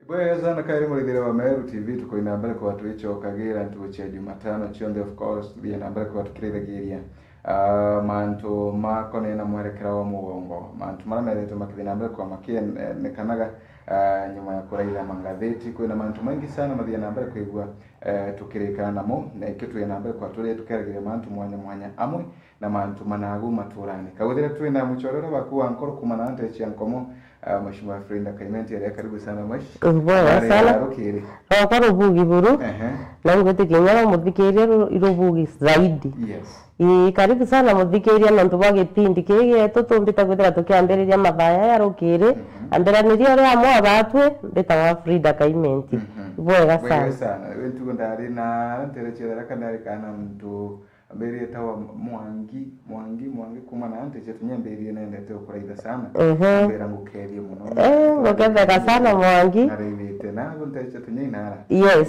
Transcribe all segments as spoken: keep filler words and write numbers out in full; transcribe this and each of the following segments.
Bwega sana kari murithire wa Meru T V, tukoina mbere kwa twichokagira ntuo cia Jumatano cionthe, of course, tuthie na mbere kwa tukirithagiria, ah, mantu makonena mwerekera wa mugongo, mantu maria meretwe makithie na mbere kwa makienekanaga, ah, nyuma ya kuraitha mangatheti. Kwina mantu maingi sana mathie na mbere kwigua, eh, tukirikana namo, na ikio tuye na mbere kwa turie tukeragiria mantu mwanya mwanya amwe na mantu managu maturani. Kawethira twina muchorero waku wa nkoro kumana na ntecia nkomo, ah, Mheshimiwa Frida Kaimenti aria, karibu sana mweshi. Bwega sana. Rukiri. Rwakwa rubugi buru. Ehe. Na ngwitikia inya no muthikiria ru-, rubugi zaidi. Yes. Ii, karibu sana muthikiria nontu bwa gipindi kii gietu tumbite kwithira tukiambiriria mathaa jaya rukiri. Mhm. Ambiraniria uria amwe abatwi, mbitagwa Frida Kaimenti. Mhm. Bwega sana. Bwega sana. Wi ntugo ndari na nterecia tharaka ndari kana muntu Ambiririe ta wa Mwangi, Mwangi, Mwangi kuma na ntecia tunyambiririe nendete ukuraitha sana. Mhm. Ambira ngukethie muno. Eh, nguketheka sana Mwangi. Naraithite na ntecia tunyai nara. Yes.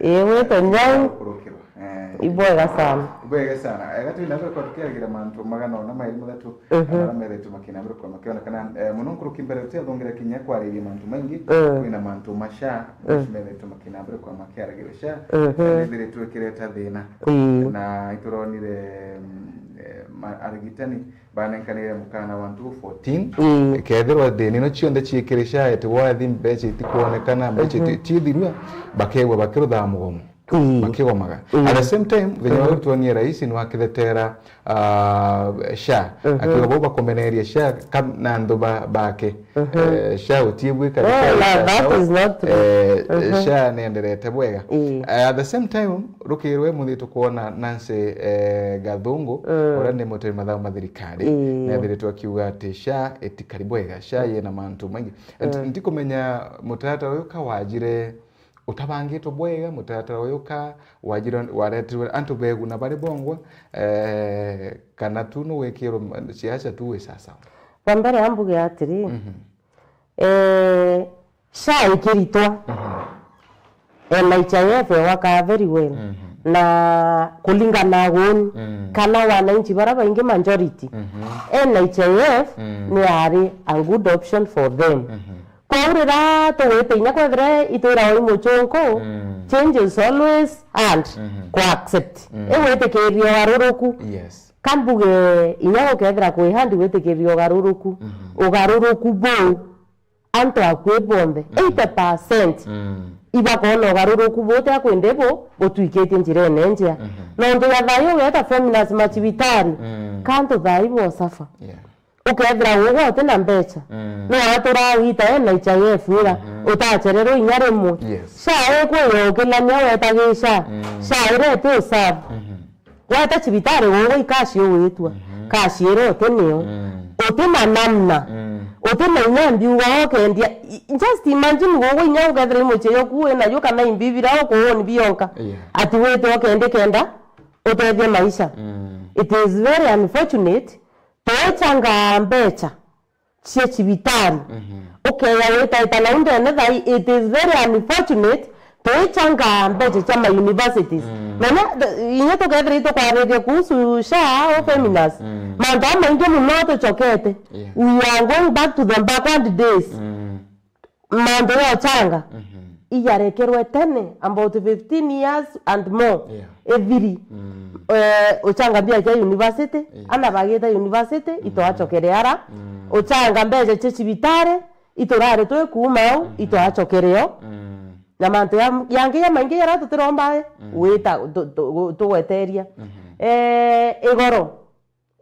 Ii, wito nyau. Kurukirwa. Eh. Ibwega sana. Ibwega sana. Ega twina mbere kwa tukiaragira mantu magana ona mairi muthatu. Mhm. Amara meretwe makina mbere kwa makionekana, eh, muno nkuruki mbere utiathongera kinya kwariria mantu maingi, mm, kwina mantu ma SHA, mm, meretwe makina mbere kwa makiaragira SHA, mhm, eh, nithiritwe ikireta thina. Ii. Na ituronire, mm, eh, ma-, arigitani banenkanire mukana wa ntugu fourteen, ii, kethirwa thina ino cionthe ciikiri SHA eti wathi mbeca itikwonekana, mbeca, mhm, iti-, ciithirua, bakegwa bakiruthaa mugomo. Ii. Makigomaga. Ii. At the same time, thenya, mhm, uria tuonie rais ni wakithetera, ah, SHA. Mhm. Akiuga bau bakumeneria SHA ka-, na anthu ba-, bake. Mhm. Eh, SHA utiibwika. No, no, that is not true. Eh, mhm, SHA nienderete bwega. Ii. Eh, at the same time, rukirwe muthi tukwona Nancy, eh, Gathungu, mm, uria ni mutari mathabu ma thirikari. Ii. Niathiritwe akiuga ati SHA itikari bwega. SHA, mm, yina mantu maingi. And, mm, ndikumenya mutaratara uyu ka wajire utabangitwe bwega, mutaratara uyu ka wajire, waretirwe antu beguna bari bongwa, eh, kana tu ni wikirwe siasa tu wi sasawa? Bwa mbere ambuge atiri, mhm, eh, SHA ikiritwa, mhm, N H I F ewakaa very well. Mhm. Na kulingana na uni, mm, kana wananchi bara baingi majority, mhm, N H I F, mm, ni yari a good option for them. Mhm. Kwou riria tugwite inya kwethira itwiragwa i muchunku, mm, change is always hard, mhm, ku accept. Mm. Igwitikiria ugaruruku. Yes. Ka mbuge inya gukethira kwi hard gwitikiria ugaruruku. Mhm. Ugaruruku buu, antu akui bonthe, mhm, eighty percent, mm, ibakoona ugaruruku buu utia kwindi bu butwikitie njirene njea. Mhm. Nontu ya thayu ugeeta Feminas macibitari, mm, ka antu thayu bosafa. Yeah. Ukethira ugwe uti na mbeca, mm, no watura wita N H I F ira, mhm, utachererwe inya rimwe. Yes. SHA ikwiya ukilania weta gi SHA, mm, SHA ira iti usabu. Mhm. Weta cibitari ugwe i cash ugwitwa, mhm, cash ira uti nio. Mm. Uti na namna. Mm. Uti na inya mbiuga ukendia. I-, just imagine ugwe inya ukethira i mucii yoku winayo kana imbibira ukuuni bionka. Yeah. Ati wite ukendi kenda utethie maisha. Mm. It is very unfortunate. Twichangaa mbeca cia cibitari. Mhm. Ukeya witaita nau ndene thai, it is very unfortunate, twichangaa mbeca cia ma universities. Mm. Menya, th-, inya tukethira itukwariria kuhusu SHA au, mm, Feminas. Mm. Mantu jamaingi muno tuchokete. Yeah. We are going back to the backward days. Mm. Mantu ya uchanga, mhm, iyarekerwe tene, about fifteen years and more, yeah, ithiri. Mm. Eh, uchanga mbia cia university, yeah, ana bagite university, mm, itwachokere ara. Mm. Uchanga mbeca cia cibitari, iturari twi kuuma au, mhm, itwachokere o. Mm. Na mantu ya, yangi ya maingi yara tutiromba, mm, wita, tu-, tu-, tugweteria. Mhm. Eh, igoro.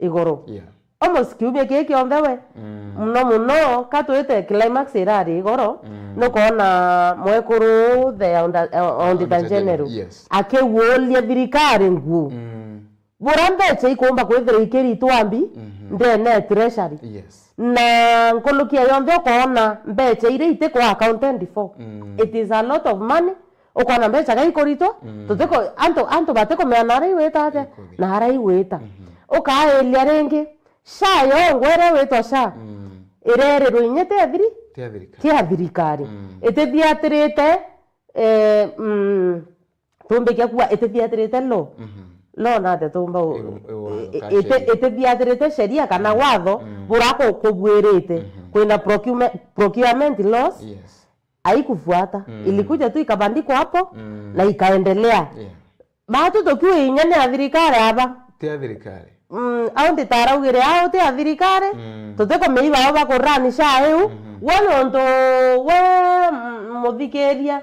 Igoro. Yeah. Almost kiumia kii kionthe we. Mm. Muno muno, ka twite climax irari igoro, mm, nukoona mwekuru the Auditor, Auditor General, yes, akiuuria thirikari nguu. Mm. Bura mbeca ikumba kwithira ikiritwa mbi, mhm, ndene ya treasury. Yes. Na nkuruki ya yonthe ukoona mbeca iria itiku accounted for. Mm. It is a lot of money. Ukoona mbeca ga ikuritwa, mm, tutiko, antu, antu batikumeana ara igwita atia, ikuthi, na ara igwita. Mhm. Ukairia ringi, SHA yongwa iria igwitwa SHA, mm, irerirwe inya ti ya thiri-, ti ya thirikari. Ti ya thirikari. Mm. Itithiatirite, eh, mm, tumbikia kuuga itithiatirite law. Mhm. Law natia tumba u-, igu-, igu-, i-, i-, iti-, itithiatirite sheria kana, mm, watho, mm, buria ku-, kubwirite. Mhm. Kwina procurement, procurement laws. Yes. haikufuata. Mm. Ilikuja tu ikabandikwa hapo, mm, na ikaendelea. Yeah. Batu tukiuga inya ni a thirikari aba. Ti a thirikari. Mm, au nditaraugire au ti a thirikari, mm, tutikumeiba au bakurani SHA iu. Mhm. We nontu we, mm, muthikiria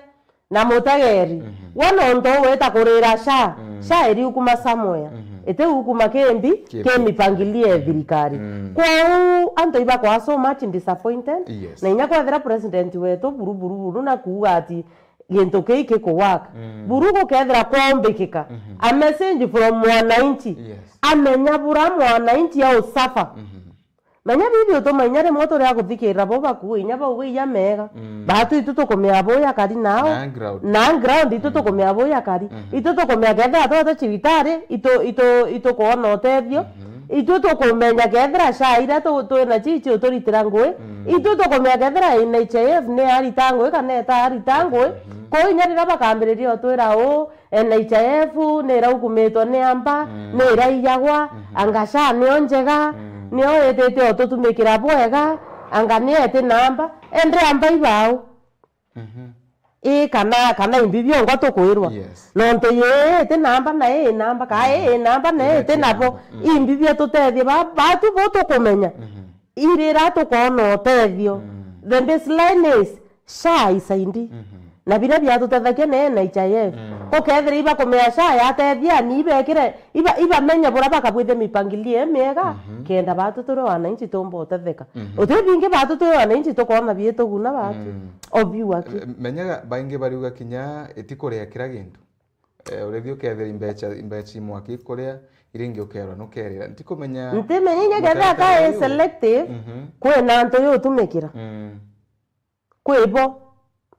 na mutegeri. Mhm. We nontu wita kurira SHA, mm, SHA iri ukuma somewhere. Mhm. Iti ukuma kimbi, ki mipangilio ya thirikari. Mm. Kwou antu ibakwa so much disappointed. Yes. Na inya kwethira president wetu buru, buru, buru na kuuga ati gintu kii gikuwaka. Mm. Buru gukethira kwaumbikika. Mhm. A message from mwananchi. Yes. Amenya bura mwananchi au suffer. Mhm. Menya bibi utuma inya rimwe turi a kuthikirira bo bakuu, inya bauga iya mega. Mm. Batu itu tukumea bo yakari nao. Na ground. Na ground itu, mm, tukumea bo yakari. Mhm. Itu tukumea kethira twete cibitari, itu, itu, itu kwona utethio. Mhm. Itu tukumenya kethira SHA iria tu-, twina cici uturitira ngui. Mm. Itu tukumenya kethira N H I F ni arita ngui kana eta arita ngui. Mhm. Kwou inya riria bakambiriria utwira uu, N H I F ni iraukumitwe ni amba, mm, ni iraiyagwa, mhm, anga SHA nio njega, mm, nio itite ututumikira bwega, anga ni eti namba, ende amba ibau. Mhm. Ii kana, kana imbi biongwa tukwirwa. Yes. Nontu yii iti namba na ii namba, kaa ii namba na ii iti nabo. Mm. Imbi bia tutethie ba-, batu bo tukumenya. Mhm. Irira tukoona utethio. Mm. The baseline is SHA isaindi. Mhm. Na biria biatutethagia ni N H I F. Mm. Gukethira ibakumea SHA yatethia ni ibekire, iba, ibamenye buria bakabwithia mipangilio imiega, mhm, kenda batu turi wananchi tumba utetheka. Mhm. Uti bingi batu turi wananchi tukoona biituguna batu. Mm. Obiu aki. Eh, menyaga baingi bariuga kinya itikuria kira gintu. Eh, urethia ukethira imbecha, imbecha imwe akikuria, iringi ukerwa nukerira. Ntikumenya. Ntimenya inya kethira mutaratara ka uyu selective, mhm, kwina antu yutumikira. Mm. Kwi bo,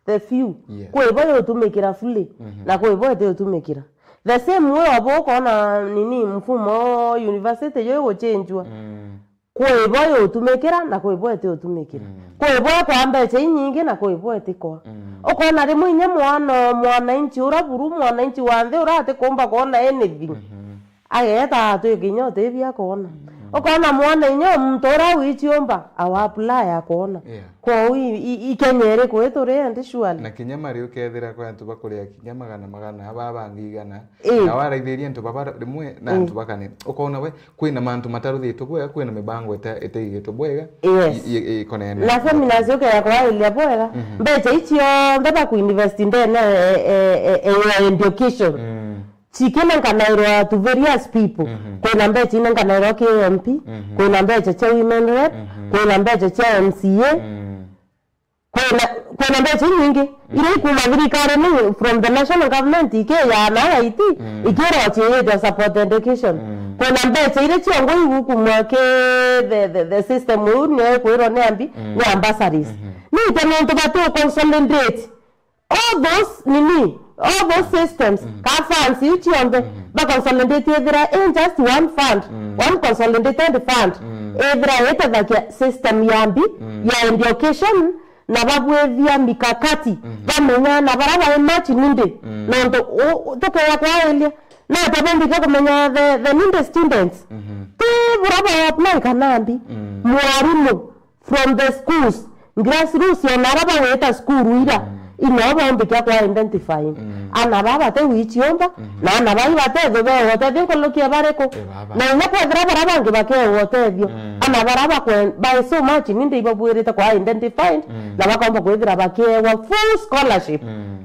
the few. Yes. Kwi bo yutumikira fully, mhm, na kwi bo itiutumikira. The same way obo ukona nini mfumo university yo iguchenjwa. Mm. Kwi bo yutumikira na kwi bo itiutumikira. Mm. Kwi bo ekwa mbecha inyingi na kwi bo itikwa. Mm. Ukona rimwe inya mwana, mwananchi ura buru, mwananchi wa nthi ura atikumba kwona anything. Mhm. Ageeta atwike inya uti bia kwona. Mm. Ukona mwana inya muntu ura wichiumba, awa apply akwona. Yeah. Kwou i, i, i Kenya iriku ituri endi surely? Na kinya mari ukethira kwa antu bakuria kinya magana magana, aba bangi igana. Ii. Na waraithiria antu baba rimwe na, ii, antu bakane. Ukona we, kwina mantu mataruthitwe bwega, kwina mibango ita-, itaigitwe bwega. Yes. I, i, i, ikonene. Na seminars ukea kwailia bwega. Mhm. Mbecha icio nthe bakuinvest ndene, e, e, e, e, ya education. Mm. Cikinenganairwa to various people. Mhm. Kwina mbecha inenganairwa ki M P, mhm, kwina mbecha cia women rep, mhm, kwina mbecha cia M C A, mm, kwina, kwina mbecha inyingi, mm, iria ikuma thirikari ni from the national government ikiya na I T, mm, ikirwa ciiyite support education. Mm. Kwina mbecha iria ciongo igukumwa ki the, the, the system iu niyo ikwirwa ni ambi, mm, ni a bursaries. Mhm. Ni ite nontu batu consolidate all those nini, all those systems, mm, ka funds iu cionthe, mm, ba consolidate ithira in just one fund, mm, one consolidated fund, mm, ithira itethagia system ya mbi, mm, ya education, na babwithia mikakati, mm, bamenya na bara bai match nindi, mm, nontu u-, u-, tukeya kwailia, na tabendike kumenya the, the nindi students, mhm, ti bura ba apply kana mbi, mm, mwarimu, from the schools, grassroots, ona ara bagwita cukuru ira, mm, ino bombika kwa identifying. Mm. Ana baba bate wichiumba, mhm, na ana bai bate thu bewa utethio nkuruki ya bariku. Eh, baba. Na inya kwethira bara bangi bakewa utethio. Mm. Ana bara bakwe-, by so much nindi ibabwirite kwa identified, mm, na bakomba kwithira bakewa full scholarship. Mm.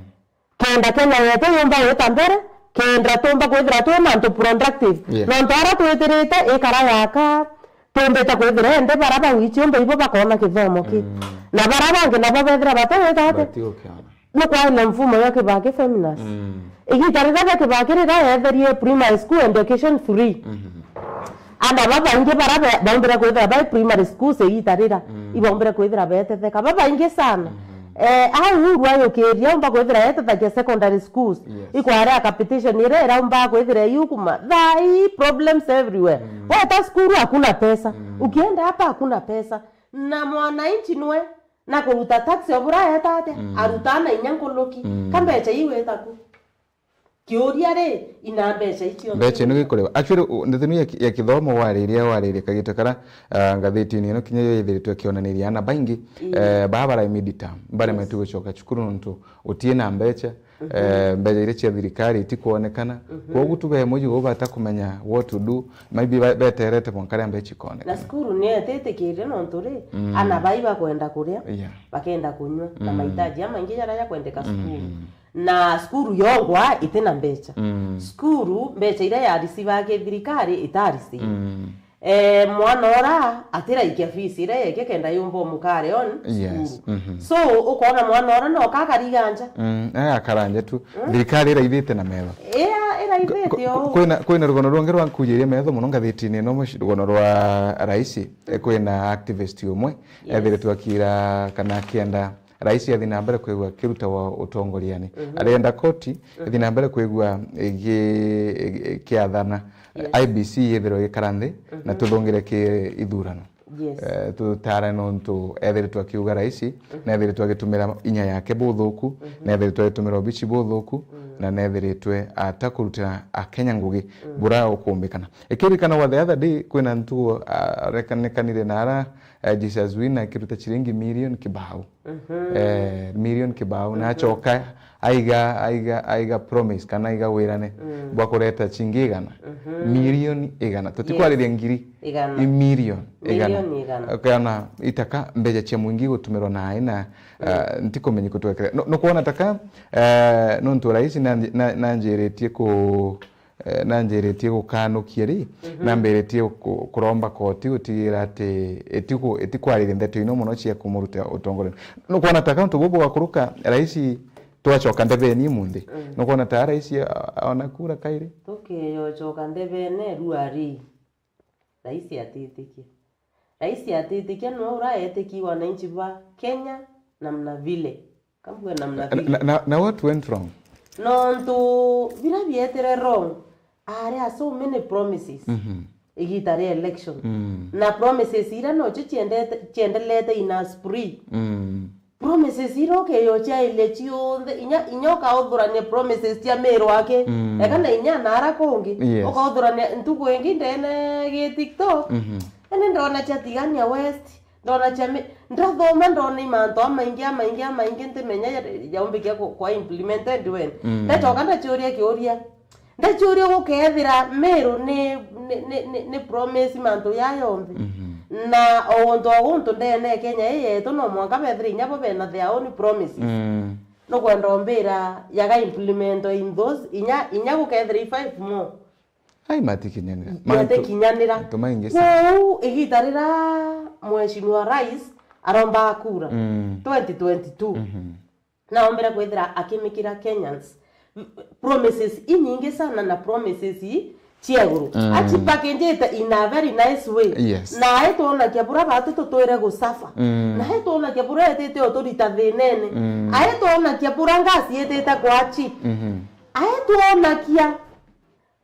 Kenda Kenya yetu yumba gwita mbere, kenda tumba kwithira twi mantu productive. Yes. Nontu ara twitirite ikara yaka, tumbite kwithira ende bara bawichiumba ibo bakona kithomo ki. Mm. Na bara bangi nabo bethira bate gwita ati. Bati gukiona. Ni kwaina mfumo ya Kibaki Feminas. Mm. Igita riria ria Kibaki riria yetherie primary school education free. Mhm. Ana babaingi bara be-, baumbire kwithira bai primary schools igita rira, mm, ibaumbire kwithira betetheka. Babaingi sana. Mhm. Eh, au Uhuru ayukiria umba kwithira etethagia secondary schools. Yes. Ikwarea competition iria iraumba kwithira iukuma. Thaa hii problems everywhere. Mm. Weta cukuru hakuna pesa. Mm. Ukienda hapa hakuna pesa. Na mwananchi nwe na kuruta tax obura eta atia? Mm. Aruta na inya nkuruki. Mm. Ka mbecha iu etaku. Kiuria ri, ina mbeca icio. Mbeca ino gikuriwa. Actually, u-, ndeto ino ya ki-, ya kithomo wariria, wariria kagita kara, ah, ngathitini ino kinya yo ithiritwe kionaniria ana baingi, Ii. eh, baba bara mid term, baremetwe Yes. gucoka cukuru nontu utie na mbeca, Mhm. eh, mbeca iria cia thirikari itikwonekana. Mhm. Kwogu tu be muji ubata kumenya what to do, maybe ba-, beterete mwanka ria mbeca Na ikonekana. Cukuru ni etitikirire nontu ri, Mm. ana bai bakwenda kuria, Yeah. bakenda kunywa, na Mm. mahitaji amaingi jaria jakwendeka cukuru. Mhm. Na cukuru yongwa iti na mbeca. Mm. Cukuru, mbeca iria yarisibaga ki thirikari itarisiba. Mm. Eh, mwana ora atiraikia fees iria yeke kenda yumba umukare on Yes. cukuru. Mhm. So, ukona mwana ora no kakariga nja. Mm, eh, akaranja tu. Mm. Thirikari iraithite na metho. Ira, iraithite Ku-, ku-, o. Kwina, kwina rugono rungi rwa nkujirie metho muno ngathitini ino muci-, rugono rwa raisi, eh, kwina activist umwe, Yes. ethiritwe akira kana akienda Rais athi na mbere kwigua kirutawa utongoriani. Mhm. Arenda koti Mhm. ithi na mbere kwigua igi-, igi-, kiathana. Yes. I B C yithirwe igikara nthi na Mhm. tuthungire ki ithurano. Yes. Eh, tutare nontu ethiritwe akiuga rais, Mhm. na ethiritwe agitumira inya yake buthuku, Mhm. na ethiritwe agitumira obici buthuku, Mhm. na nethiritwe ata kurutira Akenya ngugi Mhm. bura ukumbikana. Ikirikana wa the other day, kwina ntugo, ah, rekanikanire na ara, eh, Jesus Wina akiruta ciringi milioni kibao. Mhm. Eh, milioni kibao, na Mhm. acoka aiga, aiga, aiga promise kana aiga wirane Mm. bwa kureta cingi igana. Mhm. Milioni igana. Yes. Tutikwariria ngiri. Igana. I milioni igana. Milioni igana. Kana itaka mbeca cia mwingi gutumirwa naai na, Mm. eh, ntikumenya kutwekere. No, nukwona taka, eh, nontu rais na, na, nanjiritie ku, eh, nanjiritie gukanukia ri, Mhm. nambiritie ku-, kuromba koti gutigira ati itiku-, itikwariria ndeto ino muno cia kumuruta utongoriani. Nukwona ta kauntu bubu bugakuruka, rais twacoka ndebeni imunthi. Mm. Nukwona ta rais a-, aona kura kairi? Tukiyocoka ndebene ruari, rais atitikia. Rais atitikia nwe uraetikia wananchi ba Kenya namna vile. Kambue namna Na, vile. na, na, na what went wrong? Nontu bira bietire wrong, are are so many promises. Mhm. Igita ria election. Mm. Na promises ira nocio ciendete, ciendelete in a spree. Mm. Promises ira ukeyocia ile cionthe, inya, inya ukauthurania promises cia Meru aki. Mm. Eka na inya nara kungi. Yes. Ukauthurania ntuku ingi ndene gi TikTok. Mhm. Ene ndona cia Tigania West. Ndona cia mi-, ndathoma ndona imantu amaingi, amaingi, amaingi ntimenya ya-, yaumbikia ku-, kwa implemented when. Mm. Ndacoka ndaciuria kiuria. Ndaciuria gukethira Meru ni, ni, ni, ni, ni promise mantu ya yonthe. Mhm. Na o untu o guntu ndene Kenya ii yetu no mwanka bethire inya bo bena their own promises. Mm. Nukwenda umbira yaga implement in those, inya, inya gukethira i five more. Ai, matikinyanira. Mantu, Matikinyanira. Mantu maingi sana. Kwou, igita rira Mheshimiwa Rais aromba kura, Mm. twenty twenty-two, Mhm. naombere kwithira akimikira Kenyans promises inyingi sana na promises cia iguru. Mm. Aci package it in a very nice way. Yes. Na aitwonakia bura batu tutwire gusuffer. Mm. Na aitwonakia bura etite uturita thinene. Mm. Aitwonakia bura gas yitite kwa cheap. Mhm. Aitwonakia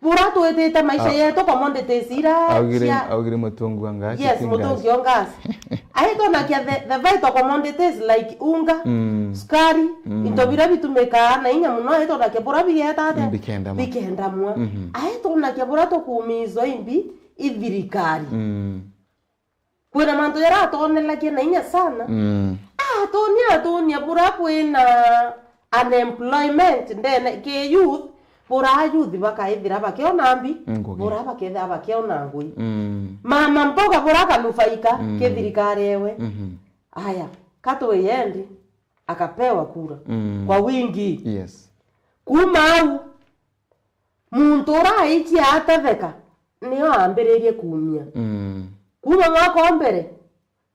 bura twitite maisha Au-, yetu, commodities ira augire, cia augire mutungi wa ngasi, yes, ti mutungi ngasi. Wa ngasi. Aitwonakia the, the vital commodities like unga, Mm. sukari, Mm. into bira bitumikaa na inya muno, aitwonakia bura bigeta atia? Bikendamwa. Bikendamwa. Mhm. Aitwonakia bura tukuumizwa imbi i thirikari. Mm. Kwina mantu jaratonelagia na inya sana. Mm. Atonia, atonia bura kwina unemployment ndene ki youth, bura youth bakaithira bakiona mbi, Ngugi. Bura bakethira bakiona ngui. Mm. Mama mboga bura akanufaika Mm. ki thirikari ewe. Mhm. Aya, katuyendi akapewa kura Mm. kwa wingi. Yes. Kuma au, muntu ura aichia atetheka, nio ambiririe kuumia. Mm. Kuma mwaka o mbere,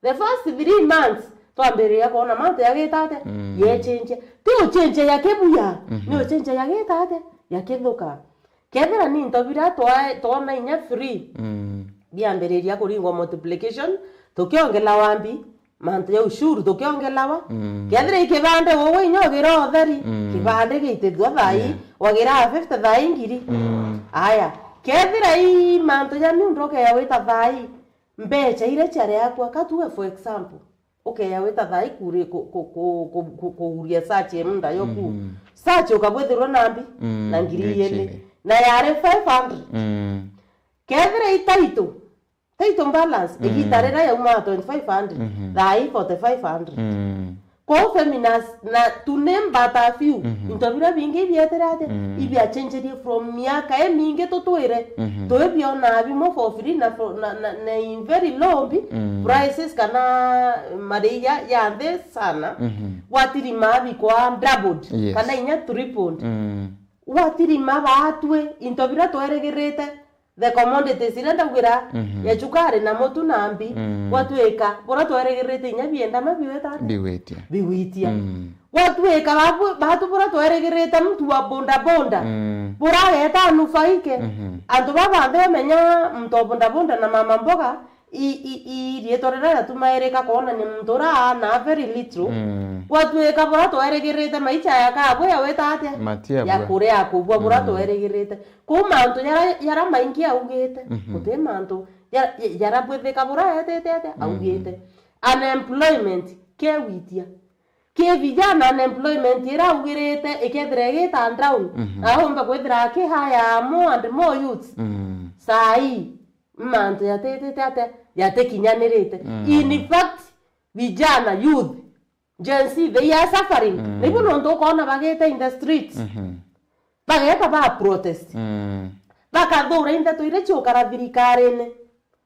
the first three months, twambiriria kwona mantu yagita atia? Mm. Yechenjia. Ti uchenjia ya kibuya, Mhm. ni uchenjia yagita atia? Ya kithuka. Kethira ni into bira twa-, twona inya free, Mm. biambiriria kuringwa multiplication, tukiongelawa mbi, mantu ja ushuru tukiongelawa. Mm. Kethira i kibande, wowe inya ugira utheri, Mm. kibande gitithua thai, Yeah. wagira fifty thai ngiri. Mm. Aya, kethira i mantu ja miundo ukeya wita thai, mbecha iria ciareakwa, ka tuwe for example, Ukeya wita thaa ikuri ku-, ku-, ku-, ku-, ku-, kuuria search ya munda yoku. Mhm. Search ukabwithirwa na mbi? Mm, na ngiri igiri. Ngiri igiri. Na yari five hundred. Mm. Kethira i title, title balance, mm, igita riria yauma twenty-five hundred, mhm, thaa i forty-five hundred. Mm. Kou Feminas na to name but a few, mhm, into bira bingi ibietire atia? Mm. Ibiachenjerie from miaka imingi tutwire. Mhm. Twibiona bimo for free na for, na, na, na in very low mbi, mm, prices kana maria ya nthi sana. Mhm. Gwatirima bikwa doubled, yes, kana inya tripled. Mm. Gwatirima baatwi into bira twerigirite. The commodities iria ndaugira, mhm, ya cukari na mutu na mbi, mm, gwatwika bura twerigirite inya bienda ma biweta atia? Bigwitia. Bigwitia. Mm. Gwatwika babu-, batu bura twerigirite muntu wa boda boda, mm, burageta anufaike. Mhm. Antu baba banthe bamenya muntu wa boda boda na mama mboga, i, i, i riitwa riria riatumairika kwonania muntu uria aana very little. Mm. Gwatwika bura twerigirite maicha ya kabwe ya weta atia? Matiabua. Ya kuria kubua bura, mm, twerigirite. Kuu mantu jara, jara maingi augite, mhm, guti mantu ja-, ja-, jara bwithika bura etete atia, mhm, augite. Unemployment, kegwitia. Ki vijana unemployment ira augirite ikethira igita down, mhm, na aumba kwithira aki hire more and more youths. Mm. Saa ii, mantu jatetete atia, jatikinyanirite. Mm. In fact, vijana, youth, Gen Z, they are suffering. Mm. Nibu nontu ukona bagite in the streets. Mhm. Bageta ba protest. Mm. Bakathura indeto iria ciukara thirikarine.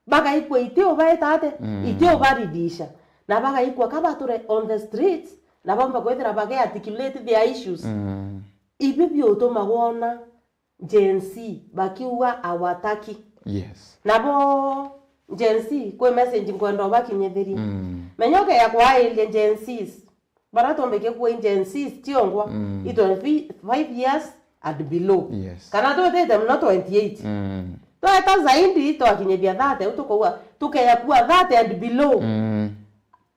Bagaikua iti ubaeta atia? Mm. Iti ubaridisha. Na bagaikua ka bature on the streets, na baumba kwithira bage articulate their issues. Mm. Ibi biutuma wona Gen Z bakiuga hawataki. Yes. Nabo Gen Z, kwi message nkwenda ubakinyithirie. Mm. Menya ukeya kwairia Gen Zs, bara twambikie kuwa Gen Zs tiongwa, mm, i twenty-five years and below. Yes. Kana twetete muno twenty-eight. Mm. Tweta zaidi, twakinyithia thirty, u tukauga, tukeya kuwa thirty and below. Mm.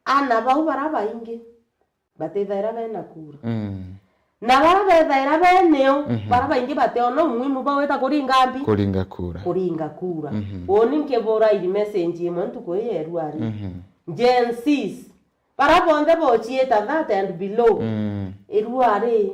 Ana bau bara baingi batithaira bena kura. Mm. Na bara bethaira beneo, mhm, bara baingi bateona umuhimu bwa gwita kuringa mbi? Kuringa kura. Kuringa kura. Mhm. Uuni nkibura iri message imwe ntuku ii ya iruari. Mhm. Gen Zs, bara bonthe bochiita thirty and below, mm, iruari,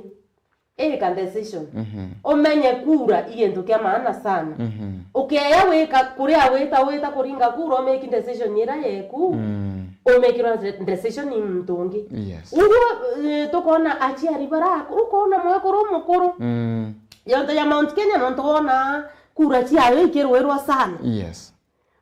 ika decision. Mhm. Umenye kura i gintu kia maana sana. Mhm. Ukeya wika kuria wita, wita kuringa kura, umake decision ira yeku, mm, umikirwa de-, decision ni muntu ungi. Yes. Uguo, eh, tukona aciari bara, ukona mwekuru mukuru. Mm. Yonto ya Mount Kenya, nontu wona kura ciayo ikirwirwa sana. Yes.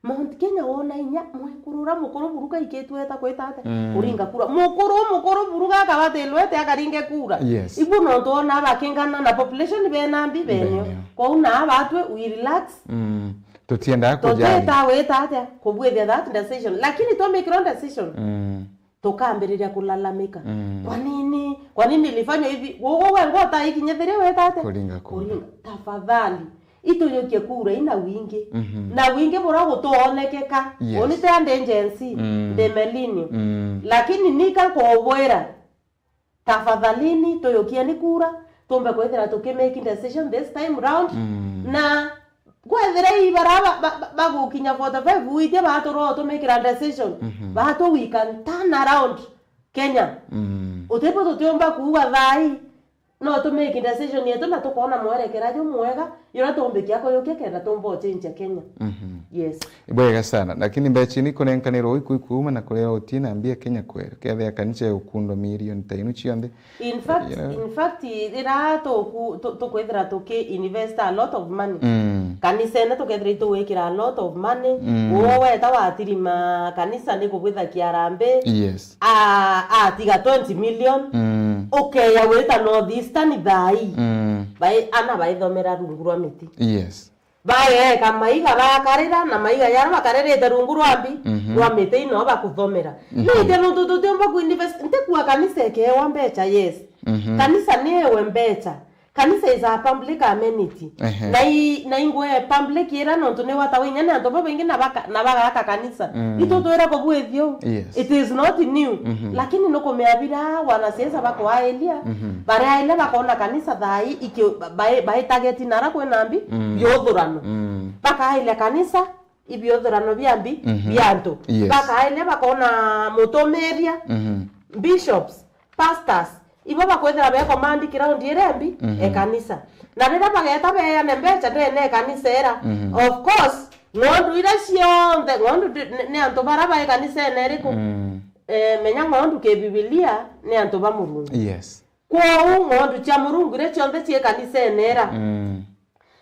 Mount Kenya wona inya mwekuru uria mukuru buru kaikitwe eta kwita atia? Mm. Kuringa kura. Mukuru, mukuru buru gaka batilwe ete akaringe kura. Yes. Ibu nontu wona bakingana na population bena mbi benyo. Benyo. Kwou na batwe we relax. Mm. Tutiendaa kujali. Tutita wita atia? Kubwithia that decision. Lakini twamikirwa decision. Mm. Tukambiriria kulalamika. Mm. Kwa nini? Kwa nini nilifanywa hivi? Gugu we ngota ikinyithiria weta atia? Kuringa kura. Kuringa. Tafadhali, itujukie kura ina wingi. Mhm. Na wingi bura gutuonekeka. Yes. Uni te ande Gen Z, mm, ndi millennial. Mm. Lakini nika nkubwira, tafadhalini, tujukieni kura, tumbe kwithira tukimake decision this time round. Mm. Na kwethira i bara ba-, ba-, ba-, bagukinya forty-five witie baturwa utumikira decision, mhm, batu we can turn around Kenya. Mm. Utibu tutiumba kuuga thai, no tumake decision yetu na tukona mwerekera jumwega, yura tumbikia kuyukia kenda tumba uchenjia Kenya. Mhm. Yes. Ibwega sana. Lakini mbecha ni kunenkanirwo iku ikuuma na kuria utina mbia Kenya kweri. Kethia kanisa ya ukundo milioni ta inu cionthe. In fact, you know, in fact, rira tuku-, tu-, tukwithira tuki invest a lot of money. Mm. Kanisene tukethira itugwikira a lot of money. Mm. Uwe weta watirima kanisa ni kubwitha kiarambi. Yes. A, atiga twenty million. Mm. Ukeya wita North Eastern thai. Mm. Bai-, ana baithomera rungu rwa miti. Yes. Bageeka maiga bakarira, na maiga jaria bakaririte rungu rwa mbi, mhm, rwa miti ino bakuthomera. Mhm. Niite nontu tutiumba ku invest, ntikua kanisa ikeewa mbecha, yes. Mhm. Kanisa niewe mbecha. Kanisa is a public amenity. Ehe. Na i-, na ingwe public ira nontu ni watawa inya ni antu babaingi na baka-, na bagaka kanisa. Mm. Itu twira kubwithio. Yes. It is not new. Mhm. Lakini nukumea bira wanasiasa bakwailia, mhm, bariailia bakona kanisa thai iki-, ba-, bai-, bai target nara kwina mbi, mm, yothurano. Mm. Bakailia kanisa, ibiuthurano bia mbi, mhm, bia antu. Yes. Bakaelia bakona mutumiria, mhm, bishops, pastors, ibo bakwithira be command ground iria mbi, mhm, e kanisa. Na riria bageta beane mbecha ndene e kanisa era, mhm, of course, ng'ondu iria cionthe, ng'ondu ndi-, ni, ni antu bara ba e kanisene iriku? Mm. Eh, menya ng'ondu ki Bibilia ni antu ba Murungu. Yes. Kwou ng'ondu cia Murungu iria cionthe cii kanisene era, mm,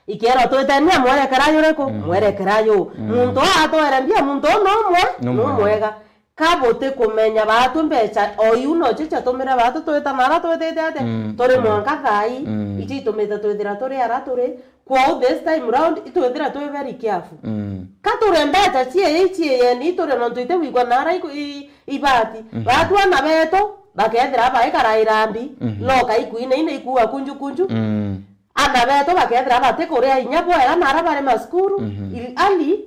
ikeerwa twitenie mwerekera juriku? Mm. Mwerekera ju. Mm. Muntu aa atwere mbia, muntu uu numwe, numwega. Numwega. Ka butikumenya baatu mbecha o iu nocio ciatumire baatu twita nara twitite atia? Mm. Turi mwanka thaa ii, mm, icio itumite twithira turi ara turi. Kwou this time round, itwithira twi very careful. Mm. Ka turi mbecha ciei, cieyeni, ituri nontu itiwigwa nara iku-, i-, ibati. Mhm. Baatu ana betu, bakethira baikara irambi, mhm, loka ikuine ine ikua kunju kunju. Mm. Ana betu bakethira batikuria inya bwega nara bari macukuru, mhm, ili ali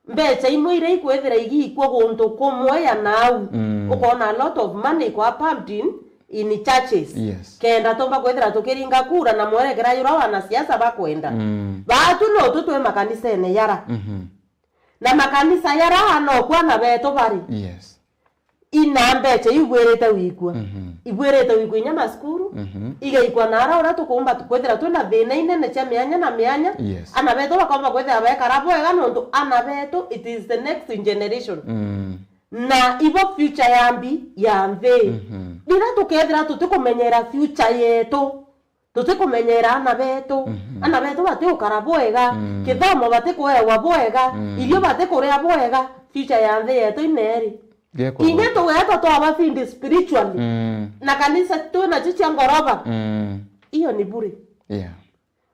mbecha imwe iria ikwithira igiikua guntu kumwe ya nau, mm, ukoona a lot of money ikwa pumped in, in churches. Yes. Kenda tumba kwithira tukiringa kura na mwerekera juria wanasiasa bakwenda. Mm. Baatu no tu twi makanisene jara. Mhm. Na makanisa jara no kwana betu bari. Yes. Ina mbecha iu ibwirite gwikua. Mhm. Ibwirite gwikua inya macukuru, mhm, igaikua nara uria tukumba tu-, kwithira twina thina inene cia mianya na mianya. Yes. Ana betu bakomba kwithira bekara bwega nontu ana betu, it is the next generation. Mm. Na ibo future ya mbi ya nthi. Mhm. Riria tukethira tutikumenyera future yetu, tutikumenyera ana betu. Mhm. Ana betu batigukara bwega, mm, kithomo batikuewa bwega, mm, irio batikuria bwega, future ya nthi yetu ineri. Giakorwa inya tugetwa twaba feed spiritually, mm, na kanisa twinacio cia ngoroba, mm, iyo ni bure. Yeah.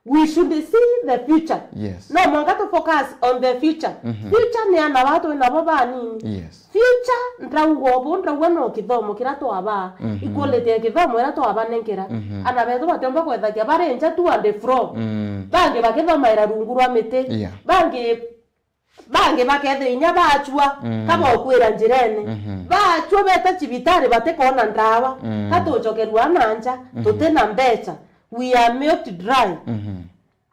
We should see the future. Yes. No mwanka tu focus on the future. Mhm. Future ni ana batu nabo banini. Yes. Future, ndrauga ubu, ndrauga no kithomo kiria twabaa, mhm, equality ya kithomo iria twabanenkera. Mhm. Ana betu batiumba kwethagia bari nja tu and fro. Mm. Bangi bakithomaira rungu rwa miti. Yeah. Bangi, bangi bakethira inya bachua, mm, ka bokwira njirene. Mhm. Bachua beta cibitari batikona ndawa. Mm. Ka tucokerua na nja, mhm, tutina mbecha. We are milked dry. Mhm.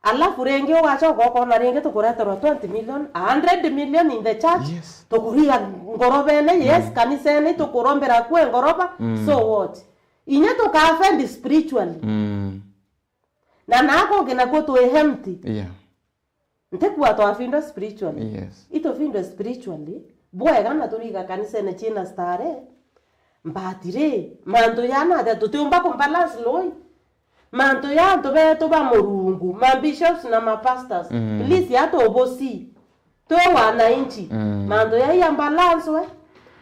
Alafu ringi ugacoka ukona ringi tukureterwa twenty million, a hundred million in the church, yes, tukuriga ngorobene, yes, mm, kanisene, tukurombera kwe ngoroba, mm, so what? Inya tuka offend spiritually. Mm. Na nako kina kwo twi empty. Yeah. Ntikua twafindwa spiritually. Yes. Itufindwe spiritually, bwega na turiga kanisene ciina stare, But ri, mantu jana atia tutiumba kumbalance loi? Mantu ja antu betu ba Murungu, ma bishops na ma pastors, mm, please, atubusi. Twi wananchi. Mm. Mantu ja ya balance we.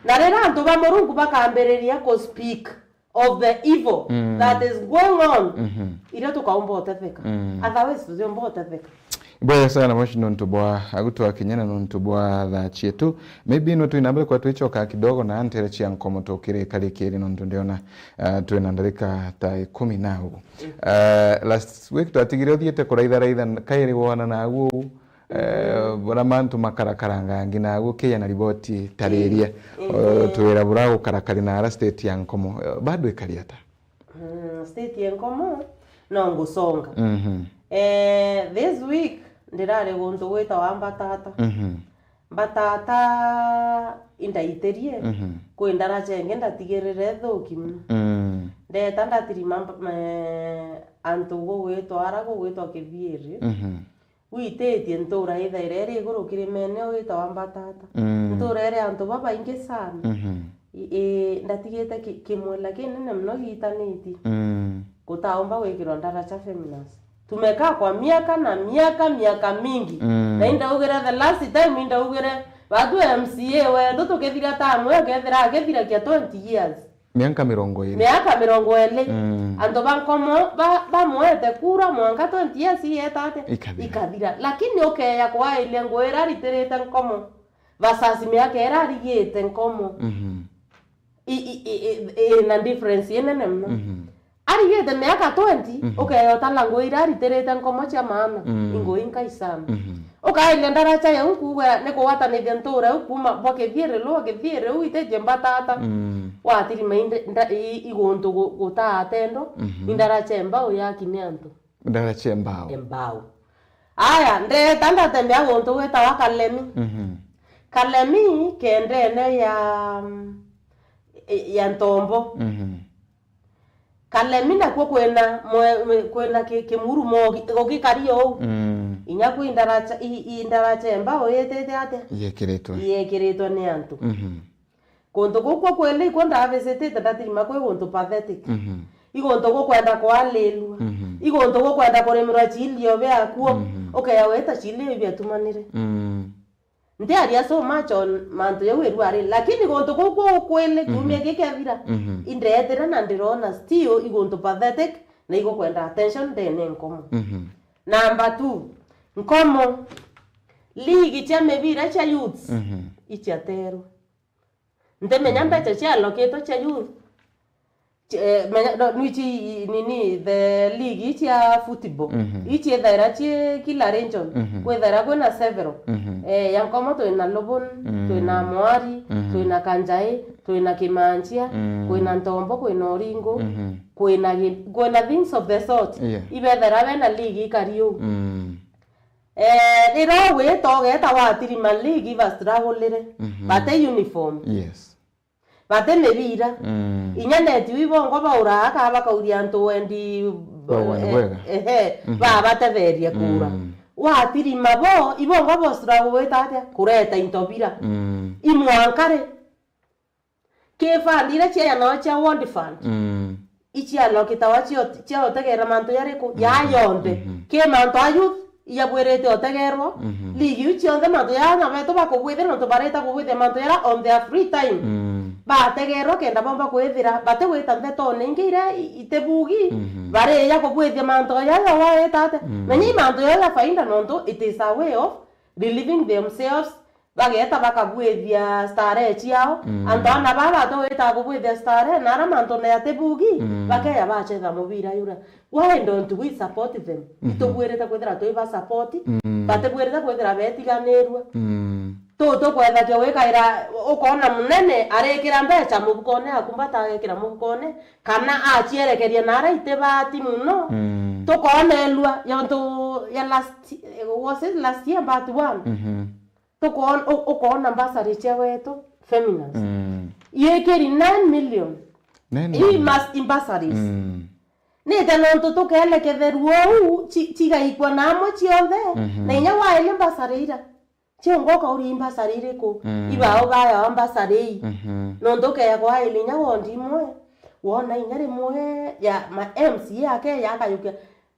Na riria antu ba Murungu bakambiriria ku speak of the evil, mm, that is going on, mhm, irio tukaumba utetheka. Mm. Otherwise, tutiumba utetheka. Ibwega sana moshi nontu bwa agutwa kinya na nontu bwa thaa cietu. Maybe no twina mbere kwa twichoka kidogo na ntere cia nkomo tukire kari kiri nontu ndiona, uh, twina ndarika ta ikumi na ugu. Uh, last week twatigire uthiite kuraitha raitha kairi wona na ugu, uh, bora mantu makarakaranga ngi na ugu kiya na riboti tariria. Mm. Uh, twira bura gukarakari na ara state ya nkomo. Uh, bado ikari ata? Mm, state ya nkomo, no ngusonga. Mhm. Eh, this week, ndirari guntu gwitawa Mbatata. Mhm. Mbatata indaitirie, mhm, kwi ndaraca ingi ndatigirire ithuki mono. Mm. Ndeta ndatirima mb-, me-, antu gugwitwa ara gugwitwa Kithiiri. Mhm. Wititie ntura ithaira iri iguru kirimene witawa Mbatata. Mm. Ntura iri antu babaingi sana. Mhm. I, i, ndatigite ki-, kimwela kinene mono giitanitie. Mm. Gutaumba gwikirwa ndaraca Feminas. Tumekaa kwa miaka na miaka, miaka mingi. Mm. Na indaugire the last time indaugire, batu M C A wetu tukithira tamu, ukethira akithiragia twenty years. Miaka mirongo iri. Miaka mirongo iri. Mm. Antu ba nkomo ba, bamwete kura mwanka twenty years ieta atia? Ikathira. Ikathira. Lakini ukeya kwailia nguo ira aritirite nkomo. Basasi miaka ira arigite nkomo. Mhm. I, i, i, i, i, na difference inene mono. Mhm. Arigite miaka twenty, mhm, ukeya utala nguo ira aritirite nkomo cia maana. Mm. Inguo inkai sana. Mhm. Ukairia ndaraca yau nkuuga ni kugwatanithia ntuura iu kuuma bwa Kithiiri, lwa Kithiiri iu itijie Mbatata. Mm. Watirima inde-, nda-, i-, iguntu gu-, gutaa tendo, mhm, indaraca embau yaki ni antu. Ndaraca embau. Embau. Aya, ndeeta ndatembea guntu gwitawa Kalemi. Mhm. Kalemi kendene ya, ya Ntombo. Mhm. Kalemi nakuo kwina mwe-, mwe-, kwina ki-, kimurumo gi-, gugikari uu. Mm. Inya kwi indaracha, i-, i-, indaracha embao yitite atia? Yekiritwe. Yekiritwe ni antu. Mhm. Kuntu kuu kwo kweli ikuo ndavisitite ndatirima kwi guntu pathetic. Mhm. I guntu gukwenda kwalilua. Mhm. I guntu gukwenda kurimirwa chilio biakuo. Mhm. Ukeya wita chilio ibiatumanire. Mm. Ntiaria so much on mantu jau iru ari, lakini guntu kuu kuu kwili, mhm, kiumia gikethira, mhm, indeetire na ndirona still i guntu pathetic na igukwenda attention ndene nkomo. Mhm. Number two, nkomo, ligi cia mibira cia youths, mhm, ichiaterwe. Ntimenya, mhm, mbecha cialokitwe cia youth, Ch-, eh, menya, no, nwichi, nini, the league ichi ya football. Mhm. Ichi ithaira chi kila region. Mhm. Kwithaira kwina several. Mhm. Eh, ya Nkomo twina Lubun, mhm, twina Mwari, mhm, twina Kanjai, twina Kimanchia, mhm, kwina Ntombo, kwina Oringo, mhm, kwina gi-, kwina things of the sort. Yeah. Ibethaira bena league ikari uu. Mm. Eh, riria ugwita ugeta watirima league ibastrugglire. Mhm. Bate uniform. Yes. Bati mibira. Mm. Inya neti iu ibongwa bauraga kana bakauria antu wendi, bauga ni bwega, ehe, mhm, babatetheria kuura. Mm. Watirima bo, ibongwa bo struggle gwita atia? Kureta into bira. Mm. Imwankari. Ki fund iria ciaja nao cia World Fund. Mm. Ichialokitawa cio, cia utegeera mantu jariku? Mhm. Jaa jonthe. Mhm. Ki mantu a youth, ijabwirite utegeerwa. Mhm. Ligi iu cionthe mantu jaria ana betu bakubwithia, nontu bareta kubwithia mantu jaria on their free time. Mm. Bategeerwa kenda bomba kwithira batigwita ntetone ingi iria i-, itibugi, mhm, barija kubwithia mantu jaja wawita atia. Mm. Menya i mantu jaja ja faida, nontu it is a way of relieving themselves. Bageeta bakabwithia starehe ciao. Mm. Antu ana baa batogwita kubwithia starehe, na aria mantune jatibugi, mm, bakeja bachetha mubira jura. Why don't we support them? Mhm. Itubwirite kwithira twi ba support, mm, batibwirite kwithira betiganirua. Mm. Tu tukwethakia gwikaira, ukoona munene arikira mbecha mubukone yaku, mbata agekira mubukone, kana acierekeria na aria itibati muno. Mm. Tukoonelua yontu ya last, was it last year, but one? Mhm. Tukoon-, u-, ukoona bursary cia wetu, Feminas. Mm. Yikiri nine million. Nine million. Ii mas-, i bursaries. Mm. Nite nontu tukeeleketherua uu, chi-, chigaikua na amwe cionthe, mhm, na inya waelia bursary ira. Ciongo ukauria i bursary iriku? Mm. Ibao bayawa bursary ii. Mhm. Nontu ukeya kwaelia inya wondi imwe, wona inya rimwe ya ma M C A akeya akayukia,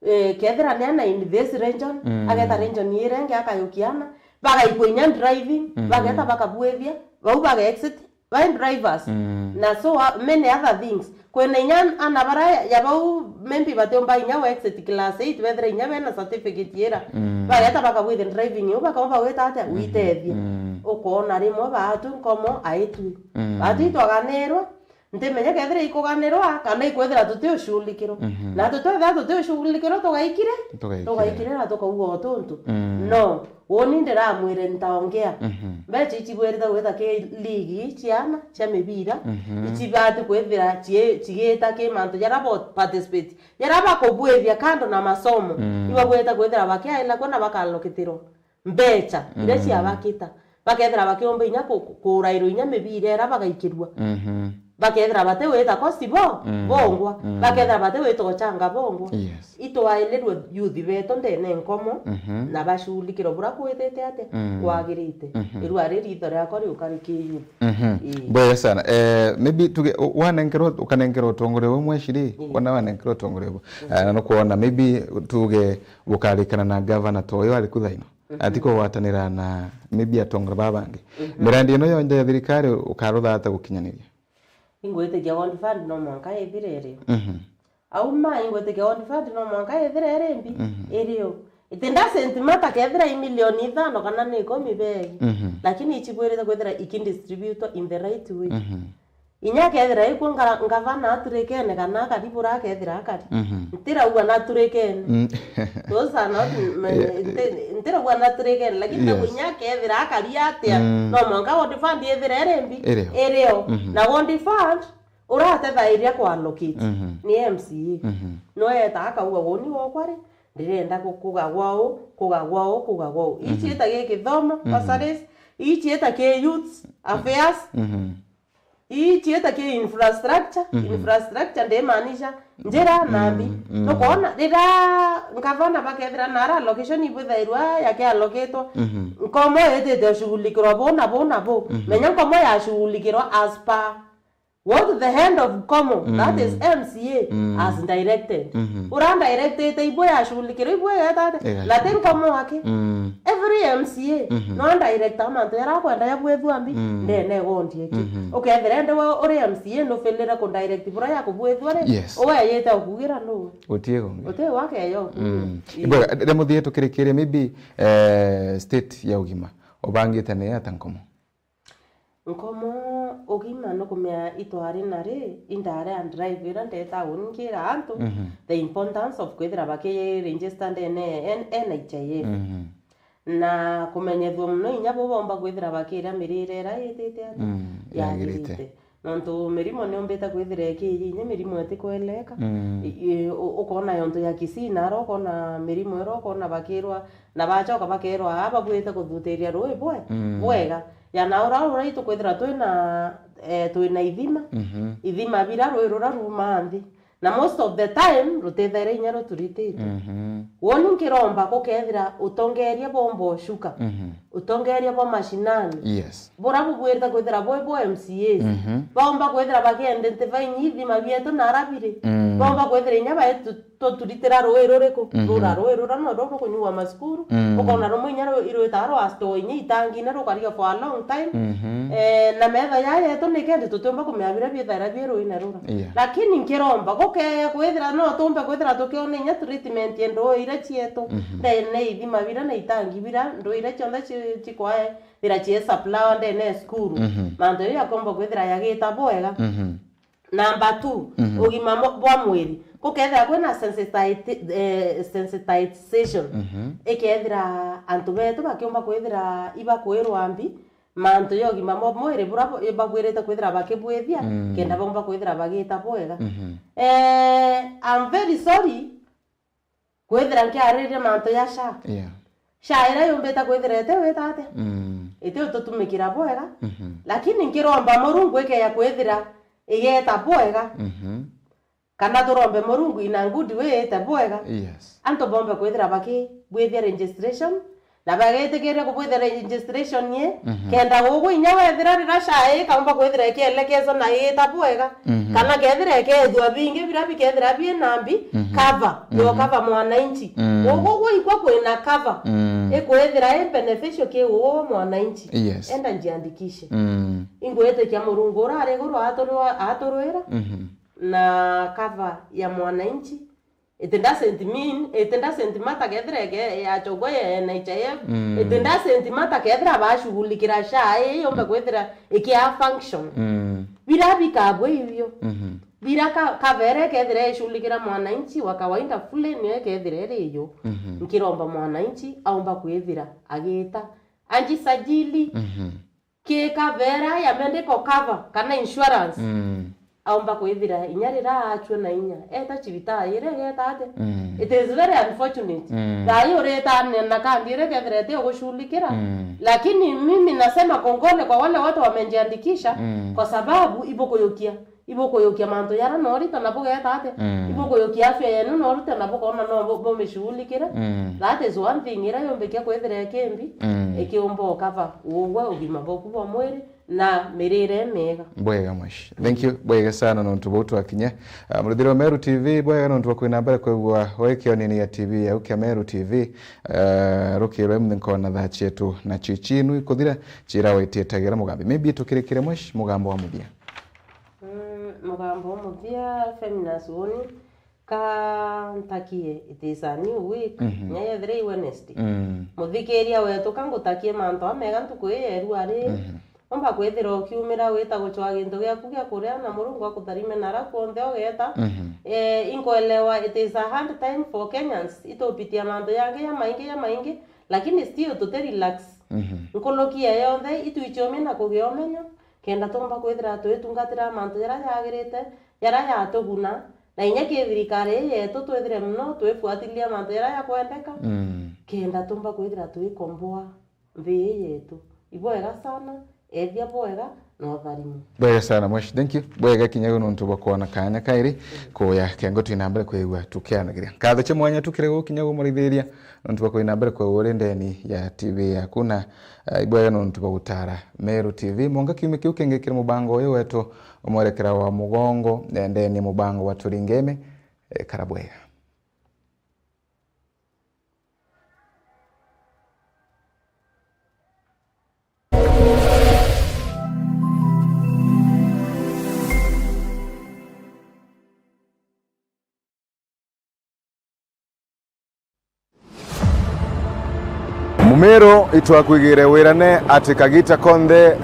eh, kethira ni ana in this region, mm, ageta region iria ingi akayukia ana, bagaikua inya driving, mm, bageta bakabwithia, bau baga exit, by drivers, mm, na so, uh, many other things. Kwina inya ana bara ya bau, maybe batiumba inya wa exit class eight, bethira inya bena certificate ira, mm, bageta bakabwithia driving iu, bakauga bagwita atia, mhm, witethie. Mm. Ukoona rimwe baatu nkomo aitwi. Mm. Baatu itwaganirwa, Ntimenya kethira ikuganirwa kana ikwithira tutiushughulikirwa. Mhm. Na tutwethira tutiushughulikirwa, tugaikire, tugaikire, tugaikire na tukauga o tuntu. Mm. No, uuni ndiramwire ntaongea. Mhm. Mbecha ichibwirite gwita ki ligi ciana cia mibira, mhm, ichibati kwithira chie-, chigita ki mantu jaria bo participate, jaria bakubwithia kando na masomo. Mm. Ibabwirite kwithira bakiaila kuo na bakalokitirwa mbecha iria, mm, ciabakita, bakethira bakiumba inya ku-, ku-, kurairwa inya mibira iria bagaikirua. Mhm. Bakethira bati gwita kosi bo, mm, bongwa. Mm. Bakethira bati gwita uchanga bongwa. Yes. Itwailirwe youth betu ndene nkomo, mhm, na bashughulikirwe buria kwitite atia, mm, kwagirite. Mhm. Irua ri ritho riakwa riukari ki youth. Mhm. Ii. Bwega sana. Eh, maybe tuge, u-, wanenkerwa, ukanenkerwa utongoria bumwe shiri, mm, wana wanenkerwa utongoria bu-, mm, eh, na nukwona, maybe tuge, bukarikana na gavana ta uyu ari ku thaino. Mhm. Atikugwatanira na maybe atongoria baba bangi. Mhm. Mirandi ino yonthe ya thirikari ukarutha ata gukinyaniria? Ingwitikia World Fund no mwanka ithire irio. Mhm. Auma, ingwitikia World Fund no mwanka ithire iri mbi, mhm, irio. It doesn't matter kethira i milioni ithano kana ni ikumi begi. Mhm. Lakini ichibwirite kwithira ikidistributwa in the right way. Mhm. Inya kethira ikwo nga-, ngavana aturikene kana akari bura akethira akari. Mhm. Ntirauga naturikene. Mm. Those are not m-, yeah, nti-, ntirauga naturikene, lakini, yes, inya kethira akari atia, mm, no mwanka World Fund ithire iri mbi, irio. Irio. Mhm. Na World Fund uratethairia ku allocate, mhm, ni M C A. Mhm. No eta akauga, "Uuni wokwa ri, rirenda ku-, kugagwa uu, kugagwa uu, kugagwa uu. Ii ciita gi kithomo, bursaries, ii ciita ki youths, affairs, ii ciita ki infrastructure, infrastructure ndimaanisha njira na mbi. Nukwona, riria ngavana bakethira nara allocation ibwithairwa yakiallocatwa, nkomo itite ushughulikirwa buu na buu na buu. Menya nkomo yashughulikirwa as per what the hand of Nkomo, that is M C A, has directed. Ura directete ibo yashughulikirwa ibo igeta atia? Ega. Na ti Nkomo aki. Every M C A no director mantu yara akwenda yabwethua mbi, ndene gondi eki. Ukethira ende we uri M C A nufilire ku direct bura ya kubwethua ri, yes, uwe yite ukugira nu? Utie gongi. Uti wake yo. Ii. Ibwega, riria muthie tukirikirie maybe, eh, state ya ugima ubangite ni ata Nkomo? Nkomo ugima nukumea itwari na ri, indari a drive ira nde tauni nkira antu the importance of kwithira bakiregister ndene ya N-, N H I F. Na kumenyethua muno inya bo bomba kwithira bakiria mirire ira itite atia? Yagirite. Nontu mirimo niumbite kwithira ikiiji inya mirimo itikweleka. I-, i-, u-, ukona yontu ya Kisii nara ukona mirimo ira ukona bakirwa na bachoka bakerwa aa babwite kuthutiria rui bwe-, bwega. Ya na ura ura itu kwithira twina, eh, twina ithima. Ithima bira rui rura rumaa nthi. Na most of the time, rutithaire inya ruturitite. Woni nkiromba gukethira utongeria bomba ucuka. Utongeria bwa mashinani. Yes. Bura bubwirite kwithira bwi bo M C As. Baumba kwithira bakiidentify inya ithima bietu nara biri. Baumba kwithira inya baitu tuturitira rui ruriku? Rura rui rura no ruru rukunyua masukuru. Ukona rumwe inya ru-, irwitaga rwa store inya itangine rukariga for a long time. Eh, na metha ya yetu nikendi tutiumba kumenya biria biithaira bie ruine rura. Yeah. Lakini nkiromba gukeya kwithira no tumbe kwithira tukiona inya treatment ya nduu iria cietu ndene ithima biria na itangi biria nduu iria cionthe ci-, cikwae thira cie supply ndene ya cukuru. Mantu jau yakomba kwithira yagita bwega. Number two, ugima mo-, bwa mwiri. Gukethira kwina sensitite-, eh, sensitization. Ikethira antu betu bakiumba kwithira ibakwirwa mbi, mantu ya ugima bwa mwiri bura bu-, ibabwirite kwithira bakibwithia, kenda baumba kwithira bagita bwega. Eh, I'm very sorry, kwithira nkiaririria mantu ya SHA. Yeah. SHA iria yumbite kwithira iti wita atia? Mm. Iti ututumikira bwega. Mhm. Lakini nkiromba Murungu ikeya kwithira igeta bwega. Mhm. Kana turombe Murungu in a good way ite bwega. Yes. Antu bombe kwithira bakibwithia registration, na bagitikiria kubwithia registration ye, mhm, kenda gugwe inya wethira rira SHA ikaumba kwithira ikielekeza na iita bwega, mhm, kana kethira ikethua bingi bira bikethira bina mbi, mhm, cover, yo, mhm, cover mwananchi. Mm. Gugwe gwe ikwa kwina cover, mm, ikwithira i beneficial ki gugwe mwananchi. Yes. Enda njiandikishe. Mm. Ingwitikia Murungu ura ari iguru aturwa-, aturwira, mhm, na cover ya mwananchi. It doesn't mean, it doesn't matter kethira eke-, yachogwa ya N H I F. Mm. It doesn't matter kethira bashughulikira SHA ii yombe kwithira ikia function. Mm. Bira bikabwe ibio. Mhm. Bira ka-, kavere kethira ishughulikira mwananchi wa kawaida fully niyo kethira iri iyo. Mhm. Nkiromba mwananchi aumba kwithira agita ajisajili. Mhm. Ki kavera ya medical cover kana insurance, mm, aumba kwithira inya rira achua na inya eta cibitari ira igeta atia? Mm. It is very unfortunate. Mm. Thaai uritania na kandi ira ikethira iti ugushughulikira. Mm. Lakini mimi nasema kongole kwa wale wote wamejiandikisha, mm, kwa sababu ibukuyukia ibukuyukia mantu jara norita na bugeta atia? Mm. Ibukuyukia afya yenu norita na bukona no bu-, bumishughulikire. Mm. That is one thing ira yumbikia kwithira ikimbi, mm, ikiumba ukava ugwe ugima bwaku bwa mwiri na mirire miega. Bwega mweshi. Thank you. Bwega sana nontu bau twakinya. Ah, murithiri wa Meru T V, bwega nontu bwa kwina mbere kwigua we kionini ya T V yau kia Meru T V. Ah, rukirwe mthi nkona thaa cietu na ciu ciinu ikuthira cirawetietagira mugambi. Maybe tukirikire mweshi mugambo wa muthia. Mm, mugambo wa muthia, Feminist Woni, ka ntakie, it is a new week, mhm, nya yethire i Wednesday. Mm. Muthikiria wetu, ka ngutakie mantu amega ntuku ii ya irua ri. Mhm. Umba kwithira ukiumira wita gucwa gintu giaku gia kuria na Murungu akutharime nara kwonthe ugeta. Mhm. Eh, inkwelewa it is a hard time for Kenyans, itupitia mantu yangi ya maingi ya maingi, lakini still tuti relax. Mhm. Nkuruki ya yonthe itwichomie na kugia umenyo, kenda tumba kwithira twitungatira mantu jaria jagirite, jaria jatuguna, Na inya ki thirikari ii yetu twithire mono twifuatiliria mantu jaria jakwendeka, mm, kenda tumba kwithira twikomboa nthi ii yetu. Ibwega sana, ethia bwega na utharimo. Bwega sana, mweshi, thank you. Bwega kinya gu nontu bwa kwona kanya kairi kuya kengo twina mbere kwigua tukianagiria. Nkatho cia mwanya tukire gukinya gumurithiria nontu bwa kwina mbere kwa uri ndeni ya T V yaku na, eh, ibwega nontu bwa gutara Meru T V. Monga kiumia kiu kingi kiri mubango uyu wetu umwerekera wa mugongo, eh, ndeni ya mubango wa Turingeme, eh, kara bwega. Mumiru itwakwigire wirane ati kagita konthe